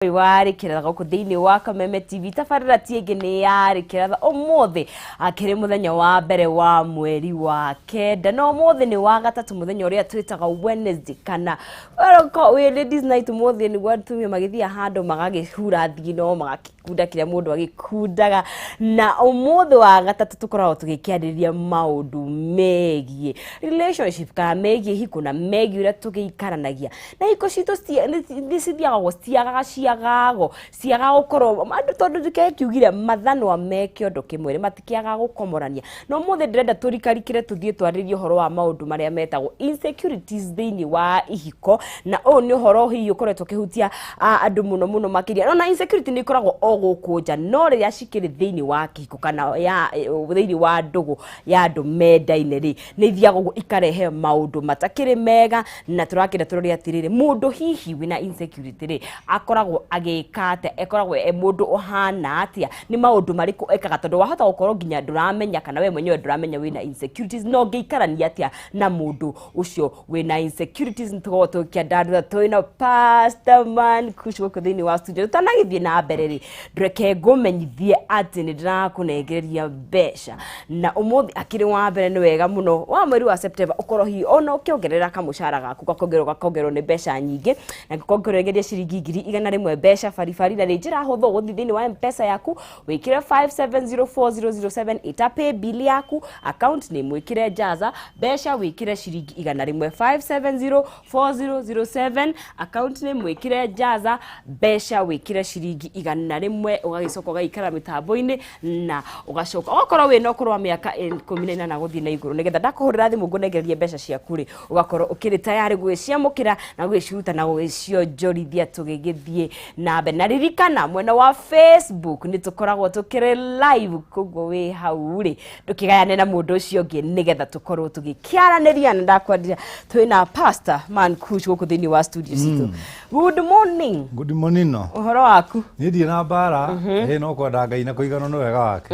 Warĩ kĩratha gũkũ thĩinĩ wa Kameme TV. Tabarĩra ti ĩngĩ nĩ yarĩ kĩratha. Ũmũthĩ akĩrĩ mũthenya wa mbere wa mweri wa 9, na ũmũthĩ nĩ wa gatatũ, mũthenya ũrĩa twĩtaga Wednesday kana wĩ ladies night. Ũmũthĩ nĩguo atumia magĩthiĩ handũ magagĩhura thino, magakĩkunda kĩrĩa mũndũ agĩkundaga. Na ũmũthĩ wa gatatũ tũkoragwo tũgĩkĩarĩrĩria maũndũ megiĩ relationship kana megiĩ hiko na megiĩ ũrĩa tũgĩikaranagia na hiko citũ. Nĩ cithiaga ciagaga ciagago ciagaga gũkorwo andũ, tondũ ndikekiugire mathanwa me kĩondo kĩmwe rĩ matikĩagaga gũkomorania. Na ũmũthĩ ndĩrenda tũrikarikĩre, tũthiĩ twarĩrie ũhoro wa maũndũ marĩa metagwo insecurities thĩinĩ wa ihiko. Na ũyũ nĩ ũhoro hihi ũkoretwo ũkĩhutia andũ mũno mũno makĩria. Ona insecurity nĩ ikoragwo o gũkũ nja, no rĩrĩa cikĩrĩ thĩinĩ wa kĩhiko kana ya thĩinĩ wa ndũgũ ya andũ mendaine rĩ, nĩ ithiaga ũguo ikarehe maũndũ matakĩrĩ mega. Na tũrakĩenda tũrore atĩrĩrĩ, mũndũ hihi wĩna insecurity rĩ, akoragwo agĩka atĩa? Akoragwo e mũndũ ũhana atĩa? Nĩ maũndũ marĩkũ ekaga? Tondũ wahota gũkorwo nginya ndũramenya, kana we mwenyewe ndũramenya wĩna insecurities. No ũngĩikarania atĩa na mũndũ ũcio wĩna insecurities? Nĩ tũkoragwo tũkĩandandũra. Twĩna Pastor Man Kush gũkũ thĩinĩ wa studio. Tũtanagĩthiĩ na mbere rĩ, ndũreke ngũmenyithie atĩ nĩ ndĩrakũnengereria mbeca, na ũmũthĩ akĩrĩ wa mbere. Nĩ wega mũno wa mweri wa September ũkorwo hihi ona ũkĩongerera kamũcara gaku, gakongerwo gakongerwo nĩ mbeca nyingĩ, na ngũkongereria ciringi 100,000 mbeca baribari. Na nĩ njĩra hũthũ, gũthiĩ thĩinĩ wa M-Pesa yaku, wĩkĩre 5704007, ĩta pay bill yaku, account name wĩkĩre Jaza, mbeca wĩkĩre ciringi 100. 5704007, account name wĩkĩre Jaza, mbeca wĩkĩre ciringi 100. Ũgagĩcoka ũgaikara mĩtambo-inĩ na ũgacoka ũgakorwo wĩna ũkũrũ wa mĩaka 18 gũthiĩ na igũrũ, nĩgetha ndakũhũrĩra thimũ ngũnengererie mbeca ciaku rĩ, ũgakorwo ũkĩrĩ tayarĩ gũgĩciamũkĩra na gũgĩciruta na gũgĩcionjorithia. Tũgĩgĩthiĩ na mbere na ririkana, mwena wa Facebook nĩ tũkoragwo tũkĩrĩ live, koguo wĩ hau rĩ, ndũkĩgayane na mũndũ ũcio ũngĩ nĩgetha tũkorwo tũgĩkĩaranĩria. Na ndakwandira twĩna Pastor Man Kush gũkũ thĩinĩ wa studio citũ. Good morning. Good morning no. Ũhoro waku? Niĩ ndirĩ na mbara, ĩ no kwenda Ngai na kũiganwo nĩ wega wake.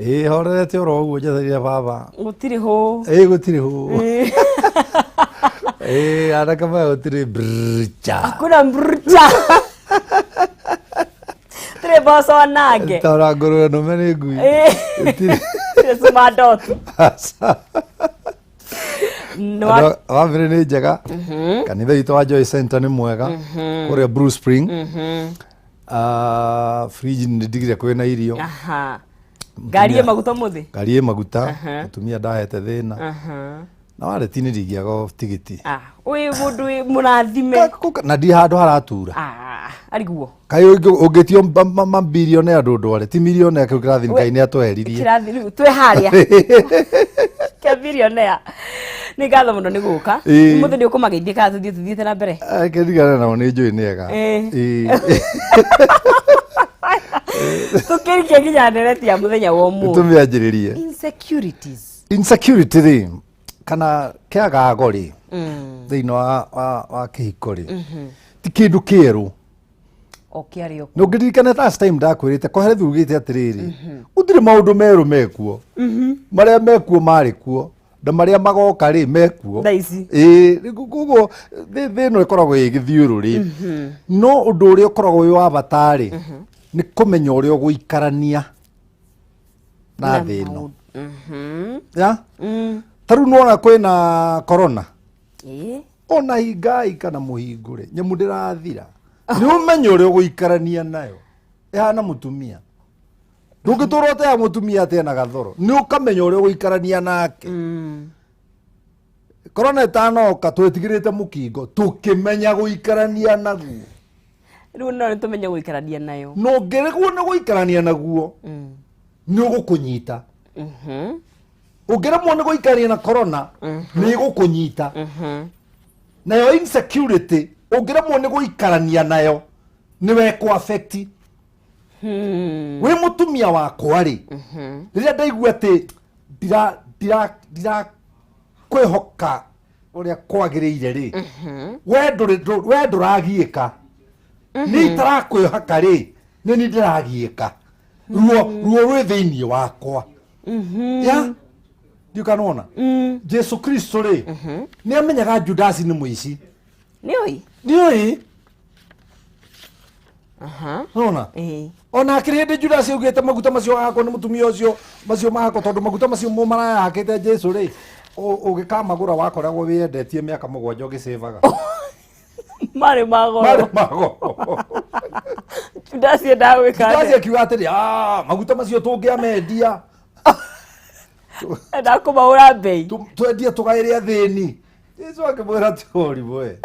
Ĩ horerete oro ũguo njetereire baba. Gũtirĩ hũ? Ĩ gũtirĩ hũ. Ĩ anake maya gũtirĩ brcha. Hakuna mrucha, tirĩ mboco nange. Tara ngũrũwe nũme nĩ ngui. Gũtirĩ. Tirĩ cuma ndoti. Aca. Nĩ wa- Bamĩrĩ nĩ njega. Kanitha witũ wa Joy Center nĩ mwega. Kũrĩa Blue Spring. Ah, fridge nĩ ndigire kwĩna irio. Aha. Ngari ĩ maguta mũthĩ? Ngari ĩ maguta. Mũtumia ndahete thĩna. Na wareti nĩ ndingĩaga tigiti. Ah, wĩ mũndũ wĩ mũrathime. Na ndi handũ haratura. Ah, ariguo. Kaĩ ũngĩtio mabilionea andũ ndware ti milionea kĩu kĩrathi Ngai nĩ atweheririe. Kĩrathi rĩu twĩ harĩa kĩa bilionea. Nĩ ngatho mũno nĩ gũka. Ũmũthĩ nĩ ũkũmageithia kana tũthiĩ tũthiĩte na mbere? Kĩndigana nao nĩ njũĩ nĩ ega. Ĩĩ. Tũkĩrikia nginya ndereti ya mũthenya wa ũmũthĩ. Tũmĩanjĩrĩrie. Insecurities. Insecurity rĩ, kana kĩagago rĩ, thĩinĩ wa kĩhiko rĩ, ti kĩndũ kĩerũ. O kĩarĩ o. Nĩ ũngĩririkana last time ndakwĩrĩte koherethi ugĩte atĩrĩrĩ, gũtirĩ maũndũ merũ mekuo, marĩa mekuo marĩ kuo, na marĩa magoka rĩ mekuo Thaa ici. Ĩĩ, koguo thĩ ĩno ĩkoragwo ĩ gĩthiũrũrĩ, no ũndũ ũrĩa ũkoragwo wĩ wa bata rĩ, nĩ kũmenya ũrĩa ũgũikarania na thĩ ĩno. Ya ta rĩu nĩwona kwĩna corona. Ona hingai kana mũhingũre, nyamũ ndĩrathira, nĩ ũmenye ũrĩa ũgũikarania nayo. Ĩhana mũtumia, ndũngĩtũra ũtea mũtumia atĩ ena gathoro, nĩ ũkamenya ũrĩa ũgũikarania nake. Korona ĩtanoka twetigĩrĩte mũkingo, tũkĩmenya gũikarania naguo. Rĩu no nĩ tũmenye gũikarania nayo. Na ũngĩregwo nĩ gũikarania naguo, nĩ ũgũkũnyita. Ũngĩremwo nĩ gũikarania na corona, nĩ ĩgũkũnyita. Nayo insecurity, ũngĩremwo nĩ gũikarania nayo, nĩ wekũ affect wĩ mũtumia wakwa rĩ. Rĩrĩa ndaigua atĩ ndira ndira ndira kwĩhoka ũrĩa kwagĩrĩire rĩ, we we ndũragiĩka, nĩ itarakwĩhoka rĩ, nĩ ni ndĩragiĩka, ruo ruo rwĩ thĩinĩ wakwa ya ndiũ kana wona. Jesu Kristo rĩ, nĩ amenyaga Judasi nĩ mũici. Nĩ ũĩ. Nĩ ũĩ. Aha. Nona Ĩĩ. ona akĩrĩ hĩndĩ Judas augĩte maguta macio hakwo nĩ mũtumia ũcio, macio mahakwo tondũ maguta macio mo marayahakĩte Jesu rĩ, ũgĩkamagũra wakoragwo wĩendetie mĩaka 7 ũgĩcĩvaga. Marĩ ma goro. Marĩ ma goro. Judas endaga gwĩka Judas atĩa? akiuga atĩrĩ, "Ah, maguta macio tũngĩamendia." Endaga kũmagũra mbei. Twendie tũgaĩre athĩni. Jesu akĩmwĩra ti ũrimũ we.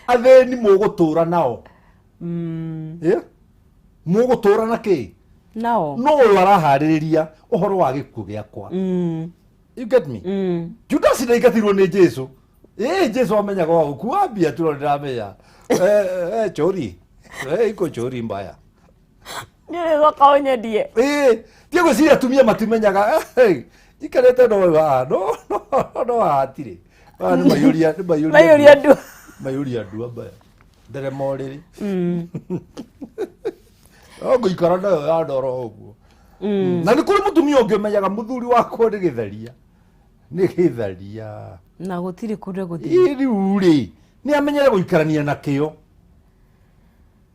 Athĩni mũgũtũra nao. Mũgũtũra na kĩ? Nao. No ũyũ araharĩrĩria ũhoro wa gĩkuũ gĩakwa. You get me? Judas ndaingatirwo nĩ Jesu. Jesu amenyaga wa gũkua mbia tu no ndĩramenya. Chori. Iko chori mbaya. Nĩ ũrĩcoka ũnyendie. Tie gwĩciria atumia matimenyaga. Njikarĩte no ũyũ haha. No, no, no haha hatirĩ. Haha nĩ maiyũria, nĩ maiyũria Maiyũria ndua. ndua. Maiyũria ndua mbaya. Nderema ũrĩrĩ. No ngũikara nayo ya ndoro ũguo. Na nĩ kũrĩ mũtumia ũngĩ ũmenyaga mũthuri wakwa nĩ gĩtharia. Nĩ gĩtharia. Na gũtirĩ kũndũ gũthiĩ. Ĩ rĩu rĩ, nĩ amenyere gũikarania nakĩo.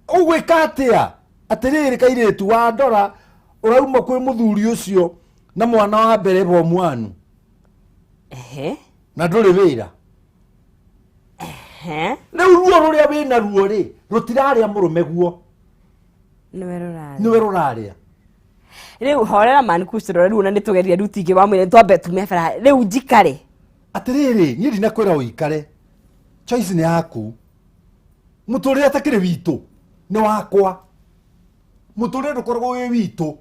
Ũgwĩka atĩa? Atĩrĩrĩ kairĩtu wa ndora ũrauma kwĩ mũthuri ũcio na mwana wa mbere bomu anu. Ehe. Na ndũrĩ wĩra. Ehe. Rĩu ruo rũrĩa wĩna ruo rĩ, rũtirarĩa mũrũme guo. Nĩwe rũrarĩa. Nĩwe rũrarĩa. Rĩu horera man kucirora rĩu na nĩtũgeria rĩu tingĩ wa mwĩrĩ twambe tume bara rĩu njikare. Atĩrĩrĩ, niĩ ndinakwĩra ũikare. Choice nĩ yaku. Mũtũrĩre atakĩrĩ witũ nĩ wakwa. Mũtũrĩre ndũkoragwo wĩ witũ.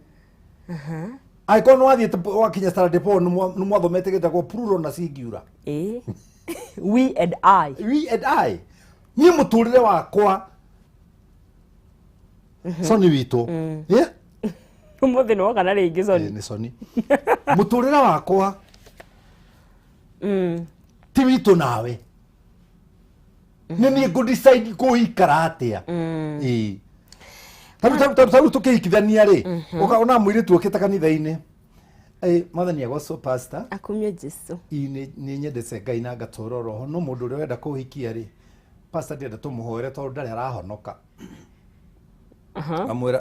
Angĩkorwo nĩ wathiĩte wakinya Standard Four, nĩ mwathomete gĩtagwo plural na singular. We and I. We and I. Niĩ mũtũrĩre wakwa Soni witũ. Yeah? Ũmũthĩ nĩ woka na rĩngĩ Soni. Nĩ Soni. Mũtũrĩre wakwa ti witũ nawe. Nĩ niĩ ngũ decide kũikara atĩa. Ĩĩ. Tarĩu tũkĩhikithania rĩ, ũkona mũirĩtu ũkĩte kanitha-inĩ. Mwathani agocwo pastor. Akumio Jesu. Ĩ, nĩ nyendete Ngai na ngatũra oroho, no mũndũ ũrĩa ũrenda kũhikia rĩ, pastor ndĩrenda tũmũhoere tondũ ndarĩ arahonoka. Amwĩra,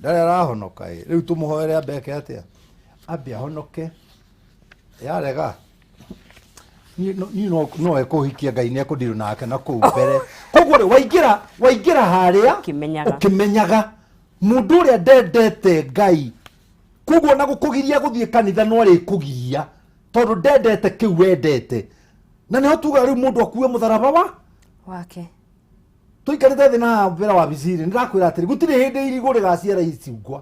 ndarĩ arahonoka, rĩu tũmũhoere ambe eke atĩa? Ambe ahonoke. Yarega. Niĩ no ekũhikia Ngai nĩ ekũndirũ nake na kũu mbere. Koguo rĩ, waingĩra harĩa, Ũkĩmenyaga. ũkĩmenyaga mũndũ ũrĩa ndendete Ngai. Koguo na gũkũgiria gũthiĩ kanitha no arĩkũgiria tondũ ndendete kĩu wendete. Na nĩho tugaga rĩu mũndũ akue mũtharaba wa wake. Tũikarĩte thĩ na mbere wa wabici-rĩ, nĩndakwĩra atĩrĩ, gũtirĩ hĩndĩ irigũ rĩgaciara icungwa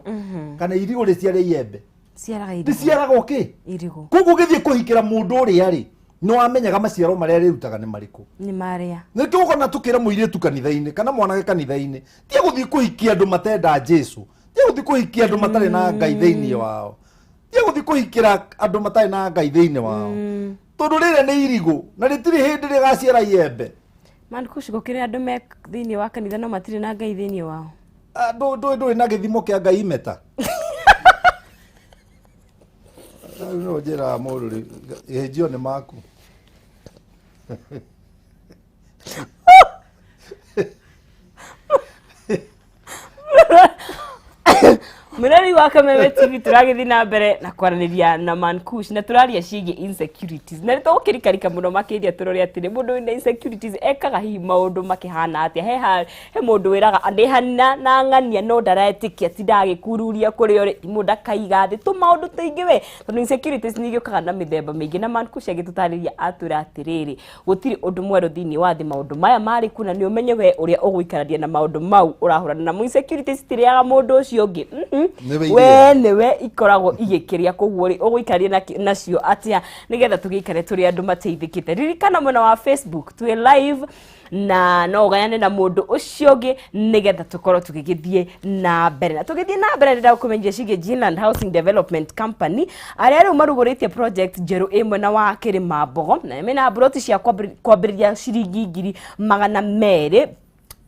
kana irigũ rĩciare iembe. Ciaraga irigũ. Rĩciaraga ũkĩ? Irigũ. Koguo ũgĩthiĩ kũhikĩra mũndũ ũrĩa rĩ, nĩ wamenyaga maciaro marĩa arĩrutaga nĩ marĩkũ. Nĩ marĩa. Nĩkĩo ũkona tũkĩra mũirĩtu kanitha-inĩ kana mwanake kanitha-inĩ, tiga gũthiĩ kũhikia andũ matenda Jesu, tiga gũthiĩ kũhikia andũ matarĩ na Ngai thĩinĩ wao, tiga gũthiĩ kũhikĩra andũ matarĩ na Ngai thĩinĩ wao. Tondũ rĩrĩa nĩ irigũ na rĩtirĩ hĩndĩ rĩgaciara iembe. Man kush gũkĩrĩ andũ me thĩinĩ wa kanitha no matirĩ na Ngai thĩinĩ wao. Ndũrĩ na gĩthimo kĩa Ngai imeta. Rĩu no njĩraga mũndũ rĩ, ihĩnjio nĩ maku. Mũrori wa Kameme TV tũragĩthiĩ na mbere na kwaranĩria na Man Kush na tũraria ciĩgiĩ insecurities na nĩtũgũkĩrikarika mũno makĩria tũrore atĩrĩ mũndũ wĩna insecurities ekaga hihi maũndũ makĩhana atĩa. He mũndũ wĩraga ndĩ hana na ng'ania no ndaretĩkia ti ndagĩkururia kũrĩa ũrĩ mũndũ akaiga thĩ tũmaũndũ tũingĩ we tondũ insecurities nĩ igĩũkaga na mĩthemba mĩingĩ na Man Kush agĩtũtarĩria atwĩra atĩrĩrĩ gũtirĩ ũndũ mwerũ thĩinĩ wa thĩ maũndũ maya marĩ kuna nĩ ũmenye we ũrĩa ũgũikarania na maũndũ mau ũrahũrana namo. Insecurities citirĩaga mũndũ ũcio ũngĩ. Nĩwe We irĩaga. nĩwe ikoragwo igĩkĩrĩa, koguo rĩ ũgũikarania nacio atĩa nĩgetha tũgĩikare tũrĩ andũ mateithĩkĩte. Ririkana mwena wa Facebook twĩ live na no ũgayane na mũndũ ũcio ũngĩ nĩgetha tũkorwo tũgĩgĩthiĩ na mbere. Na tũgĩthiĩ na mbere ndĩrenda gũkũmenyithia ciĩgiĩ Ginland Housing Development Company arĩa rĩu marugũrĩtie project njerũ ĩ mwena wa Kĩrĩmambogo na mena mburoti cia kwambĩrĩria ciringi ngiri magana merĩ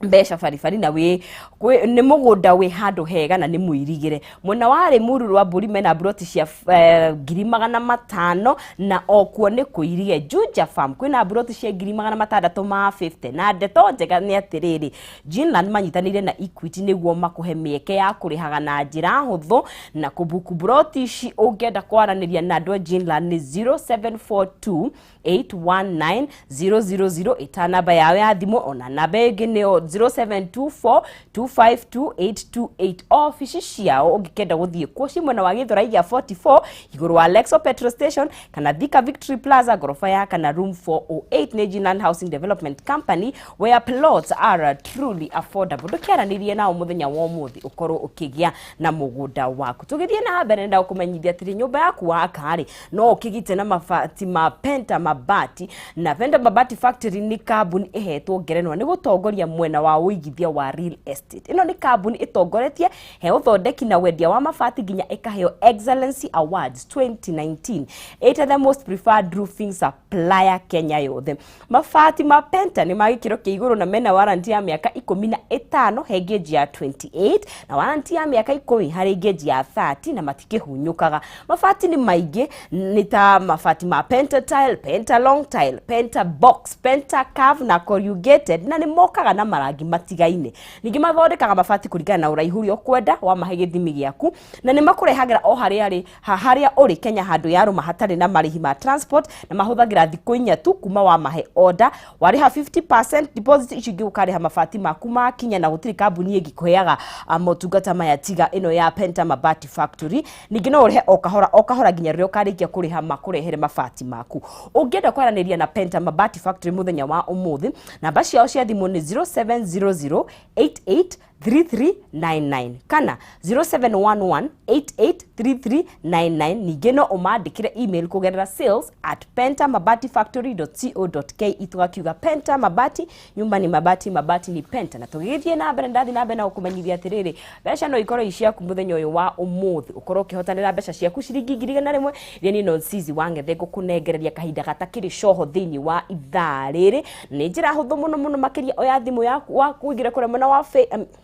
Mbeca baribari na wĩ nĩ mũgũnda wĩ handũ hega na nĩ mũirigĩre. Mwena wa Rĩmuru rwa Mbũri mena mburoti cia 500,000 na okuo nĩ kũirige. Juja Farm kwĩna mburoti cia 650,000. Na ndeto njega nĩ atĩrĩrĩ, Ginland manyitanĩire na Equity nĩguo makũhe mĩeke ya kũrĩhaga na njĩra hũthũ na kũbuku mburoti ici. Ũngĩenda kwaranĩria na andũ a Ginland nĩ 0742 819 000, ĩta namba yao ya thimũ. Ona namba ĩngĩ nĩyo 0724 252 828. Obici ciao ũngĩkenda gũthiĩ kuo ci mwena wa Gĩthũrai gĩa 44, igũrũ wa Lexo petrol station, kana Thika Victory Plaza, ngoroba ya kana, room 408. Nĩ Ginland Housing Development Company, where plots are truly affordable. Ndũkĩaranĩrie nao mũthenya wa ũmũthĩ ũkorwo ũkĩgĩa na mũgũnda waku. Tũgĩthiĩ na mbere, nenda gũkũmenyithia atĩrĩ, nyũmba yaku waka rĩ, no ũkĩgite na mabati ma Penta Mabati. Na Penta Mabati Factory nĩ kambuni ĩhetwo ngerenwa nĩ gũtongoria mwena wa ũigithia wa real estate. Ĩno nĩ kambuni ĩtongoretie he ũthondeki na wendia wa mabati, nginya ĩkaheo Excellency Awards 2019 ĩta the most preferred roofing supplier Kenya yothe. Mabati ma Penta nĩ ma gĩkĩro kĩa igũrũ na mena warranty ya mĩaka 15 he gauge ya 28, na warranty ya mĩaka 10 harĩ gauge ya 30, na matikĩhunyũkaga. Mabati nĩ maingĩ, nĩ ta mabati ma Penta tile, Penta long tile, Penta box, Penta curve na corrugated, na nĩ mokaga na marangi matigaine. Ningĩ mathondekaga mabati kũringana na ũraihu ũrĩa ũkwenda wamahe gĩthimi gĩaku, na nĩ makũrehagĩra o harĩa rĩ harĩa ũrĩ Kenya, handũ yarũma hatarĩ na marĩhi ma transport, na mahũthagĩra thikũ 4 tu kuma wamahe order. Warĩha 50% deposit, icio ingĩ ũkarĩha mabati maku makinya, na gũtirĩ kambuni ĩngĩ kũheaga motungata maya tiga ĩno ya Penta Mabati Factory. Ningĩ no ũrĩhe o kahora o kahora nginya rĩrĩa ũkarĩkia kũrĩha makũrehere mabati maku. Ũngĩenda kwaranĩria na Penta Mabati Factory mũthenya wa ũmũthĩ, namba ciao cia thimũ nĩ 0700 88 3399 kana 0711 883399. Ningĩ no ũmandĩkĩre email kũgerera sales@pentamabatifactory.co.ke. Tũgakiuga Penta Mabati, nyumba ni mabati, mabati ni Penta. Na tũgĩgĩthiĩ na mbere, ndathi na mbere na gũkũmenyithia atĩrĩrĩ, mbeca no ikorwo i ciaku mũthenya ũyũ wa ũmũthĩ, ũkorwo ũkĩhotanĩra mbeca ciaku ciringi 100,000, iria niĩ no Nsizi wa Ng'ethe ngũkũnengereria kahinda gatakĩrĩ coho thĩinĩ wa ithaa rĩrĩ. Nĩ njĩra hũthũ mũno mũno makĩria. Oya thimũ yaku waku, ũingĩre kũrĩa mwena wa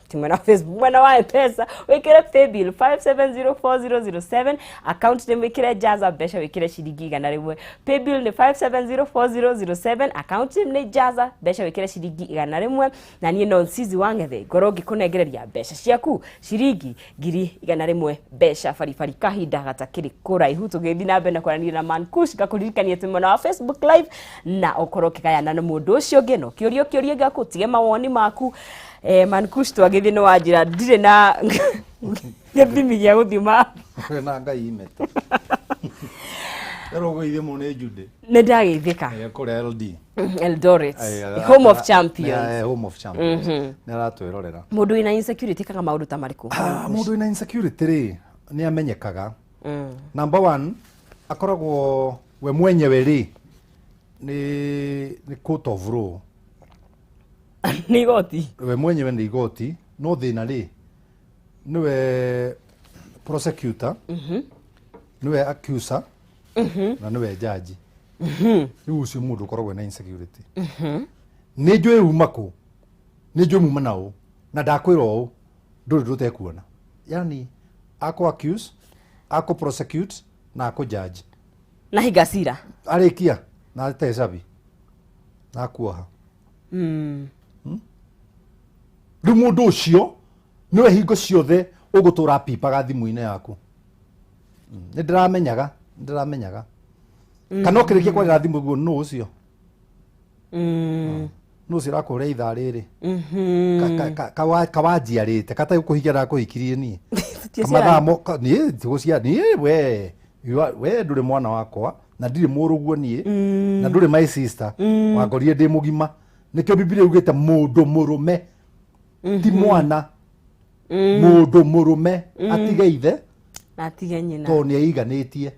ti mwena wa Facebook, mwena wa M-Pesa, wĩkĩre paybill 5704007, account name wĩkĩre Jaza, mbeca wĩkĩre ciringi 100. Paybill nĩ 5704007, account name nĩ Jaza, mbeca wĩkĩre ciringi 100, na niĩ no Nsizi wa Ng'ethe ngorwo ngĩkũnengereria mbeca ciaku ciringi 100,000, mbeca baribari, kahinda gatakĩrĩ kũraihu. Tũgĩthiĩ na mbere na kwaranĩria na Mankush, ngakũririkania atĩ mwena wa Facebook live na ũkorwo ũkĩgayana na mũndũ ũcio ũngĩ no kĩũrio kĩũria gĩaku, tige mawoni maku. Mankush, twagĩthiĩ nĩ wanjĩra ndirĩ na gĩthimi gĩa gũthima. Na Ngai imete rero ũgũithie mũno nĩ Jude. Nĩ ndageithĩka. Kũrĩa LD. Eldoret, home of champions. Home of champions, nĩ aratwĩrorera. Mũndũ wĩna insecurity kaga maũndũ ta marĩkũ? Ah, mũndũ wĩna insecurity rĩ, nĩ amenyekaga. Number one, akoragwo we mwenyewe rĩ nĩ court of law. Nĩ igoti. We mwenyewe nĩ igoti, no thĩna rĩ, nĩwe prosecutor, nĩwe accuser na nĩwe judge. Rĩu ũcio mũndũ ũkoragwo na insecurity, nĩ njũĩ uma kũ, nĩ njũĩ muma na ũ, na ndakwĩra ũũ, ndũrĩ ndũtekuona. Yani akũ accuse, akũ prosecute na akũ judge. Na hinga cira. Arĩkia na ate cabi na akuoha. Rĩu mũndũ ũcio nĩwe hingo ciothe ũgũtũra pipaga thimũ-inĩ yaku. Nĩ ndĩramenyaga, nĩ ndĩramenyaga, kana ũkĩrĩkia kwarĩra thimũ guo, nũ ũcio, nũ ũcio ũrakũrĩa ithaa rĩrĩ? Kawanjiarĩte katarĩ kũhikia, ndakũhikirie niĩ. Kamathaa mo niĩ tigũcia niĩ. We we ndũrĩ mwana wakwa na ndirĩ mũrũguo niĩ, na ndũrĩ my sister. Wangorire ndĩ mũgima. Nĩkĩo Bibilia yugĩte mũndũ mũrũme, ti mwana, mũndũ mũrũme atige ithe na atige nyina, tondũ nĩ eiganĩtie.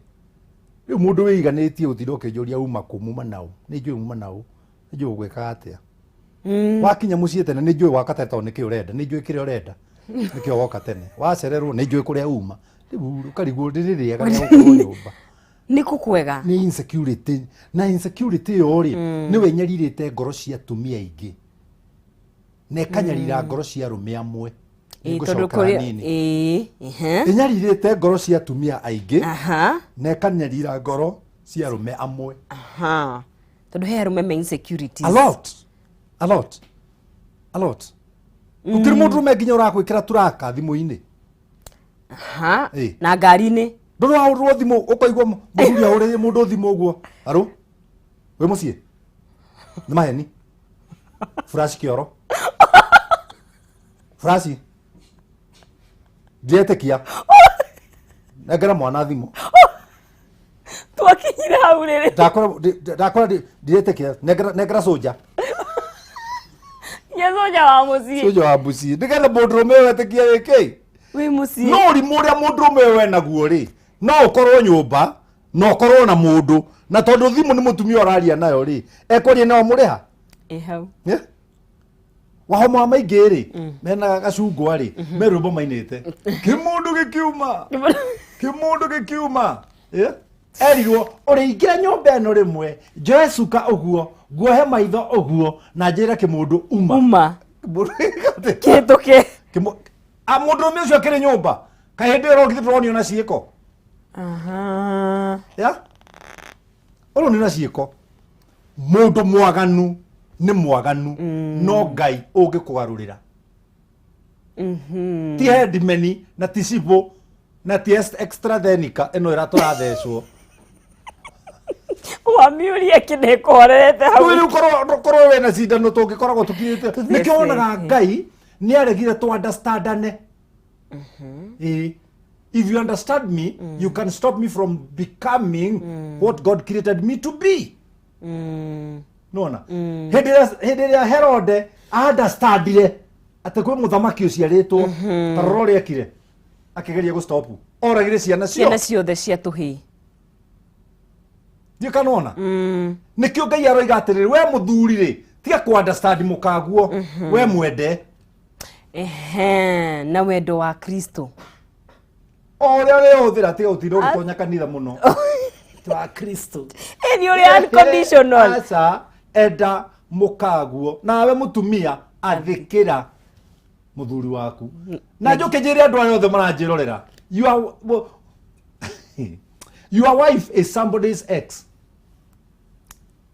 Rĩu mũndũ wĩiganĩtie, gũtinda ũkĩnjũria uma kũ, muma naũ, nĩ njũĩ muma naũ, nĩ njũĩ ũgwĩkaga atĩa. Wakinya mũciĩ tene, nĩ njũĩ waka tene tondũ nĩkĩ ũrenda, nĩ njũĩ kĩrĩa ũrenda, nĩkĩo woka tene. Wacererwo, nĩ njũĩ kũrĩa uma. Rĩu ũkarigwo rĩrĩ rĩega rĩa gũkorwo nyũmba. Nĩ kũkwega. Nĩ insecurity, na insecurity ĩyo rĩ, nĩwe nyarirĩte ngoro cia atumia aingĩ. Na ĩkanyarira ngoro cia arũme amwe. Ĩĩ, tondũ Nĩngũcokera kũrĩ nini. ĩĩ ehe. Ĩnyarirĩte ngoro cia atumia aingĩ Aha. na ĩkanyarira ngoro cia arũme amwe. Aha. Tondũ he arũme me insecurities. A lot, a lot, a lot. Gũtirĩ mũndũ ũrũme nginya ũrakwĩkĩra turaka thimũ-inĩ. Aha. Ĩĩ. Na ngari-inĩ. Ndũrĩ wahũrĩrwo thimũ ũkaigua mũthuri ahũrĩire mũndũ thimũ ũguo, arũ wĩ mũciĩ nĩ maheni, furashi kĩoro, furashi ndiretĩkia, nengera mwana thimũ. Twakinyire hau rĩrĩ. Ndakora ndakora ndiretĩkia, nengera, nengera soja. Nya soja wa mũciĩ. Soja wa mũciĩ nĩgetha mũndũrũme ũyũ etĩkie wĩkĩ Wĩ mũciĩ. No ũrimũ ũrĩa mũndũrũme ũyũ enaguo rĩ, no ũkorwo nyũmba na ũkorwo na mũndũ, na tondũ thimũ nĩ mũtumia ũraria nayo rĩ, ekwaria nayo mũrĩha. Ĩ hau. Yeah? Wahoma wa maingĩ rĩ, mena gacungwa rĩ, me rwĩmbo mainĩte kĩmũndũ gĩkiuma, kĩmũndũ gĩkiuma. Yeah? Erirwo ũrĩingĩra nyũmba ĩno rĩmwe, njoe cuka ũguo, nguohe maitho ũguo, na njĩre kĩmũndũ uma. Uma. Kĩmũndũ- Kĩhĩtũke. Mũndũrũme ũcio akĩrĩ nyũmba kaĩ hĩndĩ ĩyo rokire tũronio na ciĩko. Aha. Ya ũronio na ciĩko. Mũndũ mwaganu nĩ mwaganu, no Ngai ũngĩkũgarũrĩra. Ti headman na ti cibũ na ti extrathenica ĩno ĩratũrathecwo. Wamiũria kĩnĩkũhorerete hau. Rĩu korwo wĩna cindano tũngĩkoragwo tũkinyĩte. Tũthecete. Nĩkĩo wonaga Ngai nĩ aregire tũ understandane. Ĩĩ. If you understand me, you can stop me from becoming what God created me to be. Nona hĩndĩ ĩrĩa Herode understandire atĩ kwĩ mũthamaki ũciarĩtwo, ta rora ũrĩa ekire akĩgeria gũstop, oragire ciana cio. Ciana ciothe cia tũhĩĩ. Ndiũ kana ona nĩkĩo Ngai aroiga atĩrĩrĩ, we mũthuri rĩ, tiga kũ understand mũkaguo, we mwende. Ehe, na wendo wa Kristo. O ũrĩa ũrĩhũthĩra, tiga gũtinda ũgĩtonya kanitha mũno wa Kristo. Ĩ nĩ ũrĩa unconditional. Aca, enda mũkaguo, nawe mũtumia athĩkĩra mũthuri waku. Na njũke njĩre andũ arĩa othe maranjĩrorera, your wife is somebody's ex.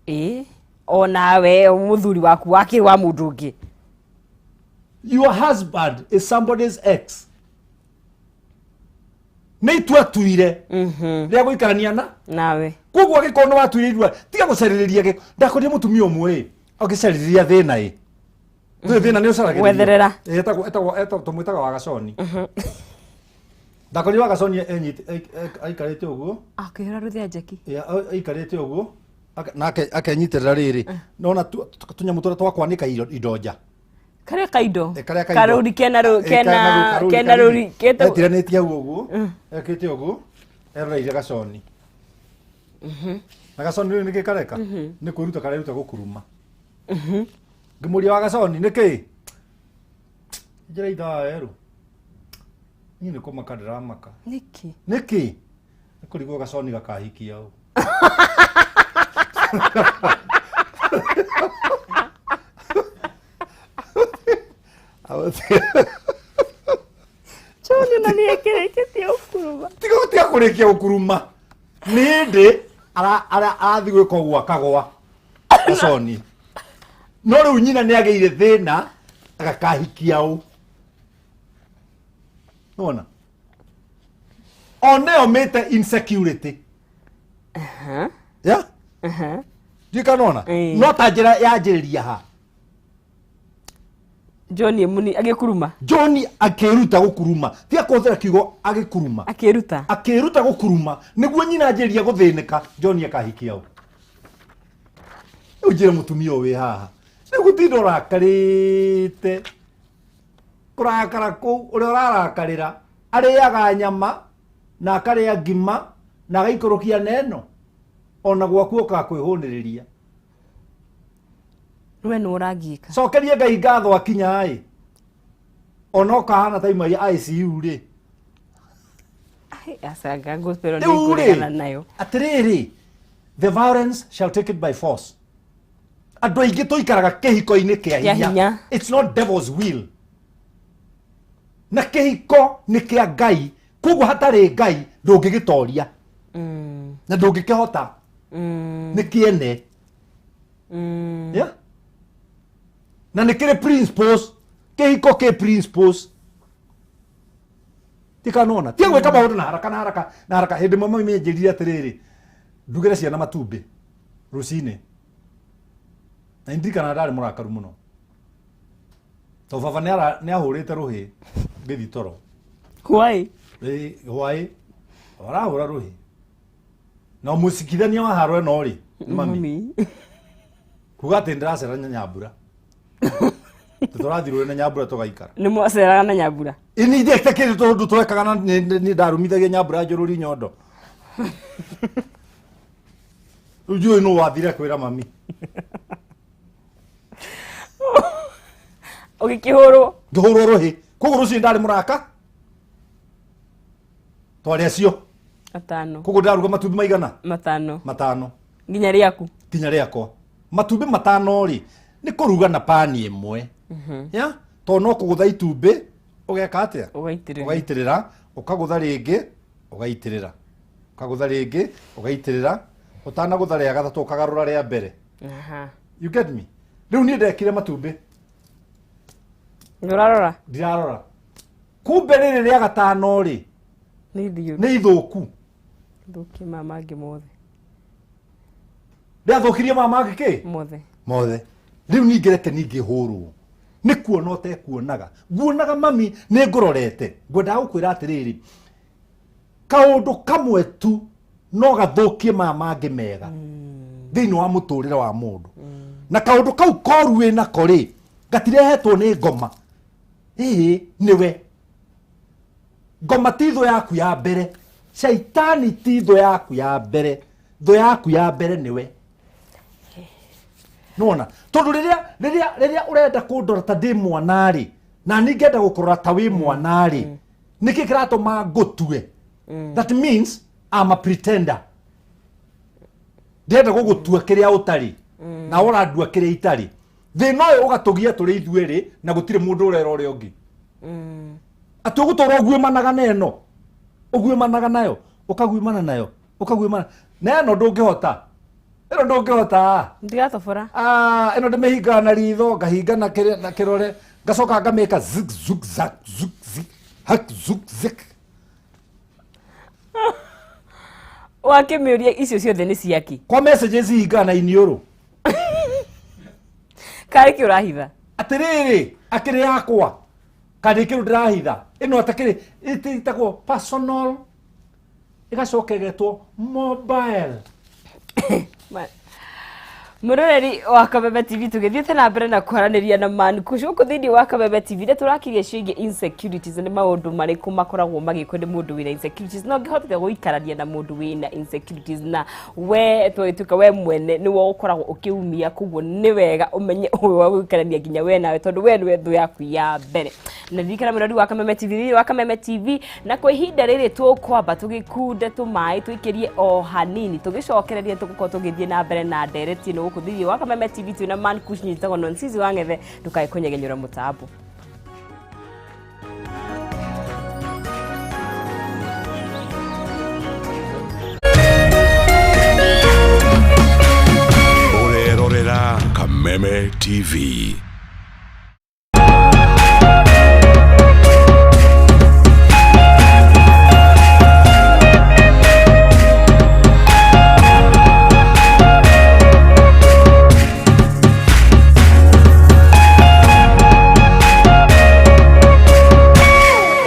Ĩ onawe mũthuri waku wakĩrĩ wa mũndũ ũngĩ. Your husband is somebody's ex. Nĩ itua tuire rĩa gũikarania na nawe. Koguo angĩkorwo nĩ watuire itua, tiga gũcarĩrĩria gĩko. Ndakorire mũtumia ũmwe ĩ agĩcarĩrĩria thĩna ĩ ndũĩ thĩna nĩ ũcaragĩrĩria. Gwetherera. Ĩ, tũmwĩtaga wagaconi. Ndakorire wagaconi aikarĩte ũguo. Akĩhũra rũthĩa njeki. Ĩ, aikarĩte ũguo na akenyitĩrĩra rĩrĩ, nona tũnyamũ tũrĩa twa kwanĩka indo nja. Karĩa kaindo. Ĩ, karĩa kaindo. Karũri kena Ĩ, kena karũri kena kanini. rũri ketagwo- Etiranĩtie hau ũguo, ekĩte ũguo eroreire gaconi, na gaconi rĩu nĩkĩ kareka nĩ kwĩruta kareruta gũkuruma. Ngĩmũria, wa gaconi, nĩkĩ njĩra ithaa werũ, niĩ nĩ kũmaka ndĩramaka. Nĩkĩ? Nĩkĩ? Nĩ kũrigwo gaconi gakahikia ũ. John na nĩ ekĩrĩkĩtie gũkuruma. Tiga tiga kũrĩkia gũkuruma, nĩ hĩndĩ arathiĩ gwĩka ũguo akagwa gaconi, no rĩu nyina nĩ agĩire thĩna agakahikia ũ. Nona o nĩyo mĩte insecurity ya ndikanona. Ĩĩ. No ta njĩra yanjĩrĩria ha? John Emuni agĩkuruma. John akĩruta gũkuruma, tiga kũhũthĩra kiugo agĩkuruma. Akĩruta. Akĩruta gũkuruma nĩguo nyina anjĩrĩria gũthĩnĩka John akahikia ũ. Rĩu njĩre mũtumia ũyũ wĩ haha, rĩu gũtinda ũrakarĩte, kũrakara kũu ũrĩa ũrarakarĩra arĩaga nyama na akarĩa ngima na agaikũrũkia neno ona gwaku ũkaga kwĩhũnĩrĩria. We nĩ ũrangiĩka. Cokerie Ngai ngatho akinya ĩ ona ũkahana taima ICU rĩ. Acanga gospel nĩ Rĩu ngũregana rĩ nayo. Atĩrĩrĩ, the violence shall take it by force. Andũ aingĩ tũikaraga kĩhiko-inĩ kĩa Kĩa hinya. It's not devil's will. Na kĩhiko nĩ kĩa Ngai, koguo hatarĩ Ngai ndũngĩgĩtoria na ndũngĩkĩhota. Nĩ kĩene. Yeah? Na nĩ kĩrĩ principles. Kĩhiko kĩ principles. Tikanona tia gwĩka maũndũ na haraka na haraka na haraka. Hĩndĩ ĩmwe mami anjĩrire atĩrĩrĩ, ndugĩre ciana matumbĩ rũcinĩ, na ndirikana ndarĩ mũrakaru mũno tondũ baba nĩ ahũrĩte rũhĩ ngĩthiĩ toro. Why? Ĩ, hwaĩ arahũra rũhĩ na mũcikithania wa haro ĩno rĩ nĩ mami, kuga atĩ ndĩracera na Nyambura, tũrathiĩ na Nyambura tũgaikara. Nĩ mwaceraga na Nyambura? Ini ithe kĩndũ tondũ twekaga na nĩ ndarumithagia Nyambura njũrũri nyondo. Rĩu ndiũĩ nũ wathire kwĩra mami. Ũgĩkĩhũrwo? Ngĩhũrwo rũhĩ, koguo rũcinĩ ndarĩ mũraka twarĩ acio. Atano. Koguo ndaruga matumbĩ maigana? Matano. Matano. Nginya rĩaku? Nginya rĩakwa. Matumbĩ matano rĩ, nĩ kũruga na pani ĩmwe ya tondũ no kũgũtha itumbĩ ũgeka atĩa? Ũgaitĩrĩria. Ũgaitĩrĩra, ũkagũtha rĩngĩ, ũgaitĩrĩra, ũkagũtha rĩngĩ, ũgaitĩrĩra, ũtanagũtha rĩa gatatũ ũkagarũra rĩa mbere. You get me? Rĩu niĩ ndekire matumbĩ. Ndũrarora? Ndirarora, kumbe rĩrĩ rĩa gatano rĩ Nĩ ithiũ. Nĩ ithũku. Thũkie maya mangĩ mothe. Rĩathũkirie maya mangĩ kĩ? Mothe. Mothe. Rĩu ningĩ reke ningĩ hũrwo nĩ kuona ũtekuonaga, nguonaga mami nĩ ngũrorete. Ngwendaga gũkwĩra atĩrĩrĩ, kaũndũ kamwe tu no gathũkie maya mangĩ mega thĩinĩ wa mũtũrĩre wa mũndũ, na kaũndũ kau koru wĩnako rĩ, gatirehetwo nĩ ngoma. Ĩĩ, nĩwe ngoma ti thũ yaku ya mbere, caitani ti thũ yaku ya mbere, thũ yaku ya mbere nĩwe. Nona tondũ rĩrĩa ũrenda kũndora ta ndĩ mwana rĩ, na niĩ ngenda gũkũrora ta wĩ mwana rĩ, nĩkĩ kĩratũma ngũtue? That means I'm a pretender. Ndĩrenda gũgũtua kĩrĩa ũtarĩ na ũrandua kĩrĩa itarĩ. Thĩna ũyũ ũgatũgia tũrĩ ithuerĩ na gũtirĩ mũndũ ũrera ũrĩa ũngĩ, atĩ ũgũtũra ũguĩmanaga na ĩno, ũguĩmanaga nayo, ũkaguĩmana nayo, ũkaguĩmana na ĩno, ndũngĩhota ĩno, ndũngĩhota. Ndigatobora. Ah, ĩno ndĩmĩhingaga na ritho, ngahinga na na kĩrore, ngacoka ngamĩka zik zuk zak zuk zik hak zuk zik. Wakĩmĩũria icio ciothe nĩ ciaki? Kwa messages hingaga na iniũrũ. Karĩ kĩ ũrahitha? Atĩrĩrĩ, akĩrĩ yakwa kana kĩndũ ndĩrahitha ĩno atakĩrĩ ĩtagwo personal, ĩgacoka ĩgetwo mobile. Mũroreri wa Kameme TV, tũgĩthiĩte na mbere na kwaranĩria na Man Kush gũkũ thĩinĩ wa Kameme TV, nĩ tũrakiria ciĩgiĩ insecurities. Nĩ maũndũ marĩkũ makoragwo magĩkwo nĩ mũndũ wĩna insecurities? No ngĩhotete gũikarania na mũndũ wĩna insecurities na we twagĩtuĩka we mwene nĩwe ũkoragwo ũkĩumia, koguo nĩ wega ũmenye ũyũ wa gũikarania nginya we nawe, tondũ we nĩwe thũ yaku ya mbere. Na ririkana, mũrori wa Kameme TV, thĩinĩ wa Kameme TV, na kwa ihinda rĩrĩ tũkwamba tũgĩkunde tũmaĩ tũikĩrie o hanini, tũgĩcokereria tũgũkorwo tũgĩthiĩ na mbere na ndereti ĩno gũkũ thĩinĩ wa Kameme TV. Twĩna Man Kush, nyitagwo Nonsizi wa Ng'ethe. Ndũkae kũnyegenyũra mũtambo. Ũrerorera Kameme TV.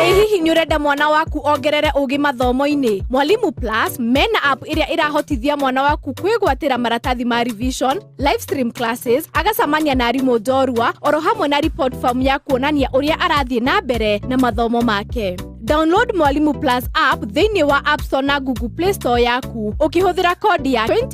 Ĩ hihi nĩ ũrenda mwana waku ongerere ũgĩ mathomo-inĩ? Mwalimu Plus mena app ĩrĩa ĩrahotithia mwana waku kwĩgwatĩra maratathi ma revision, live stream classes, agacamania na arimũ njorua, oro hamwe na report form ya kuonania ũrĩa arathiĩ na mbere na mathomo make. Download Mwalimu Plus app thĩinĩ wa App Store na Google Play Store yaku ũkĩhũthĩra kodi ya 20.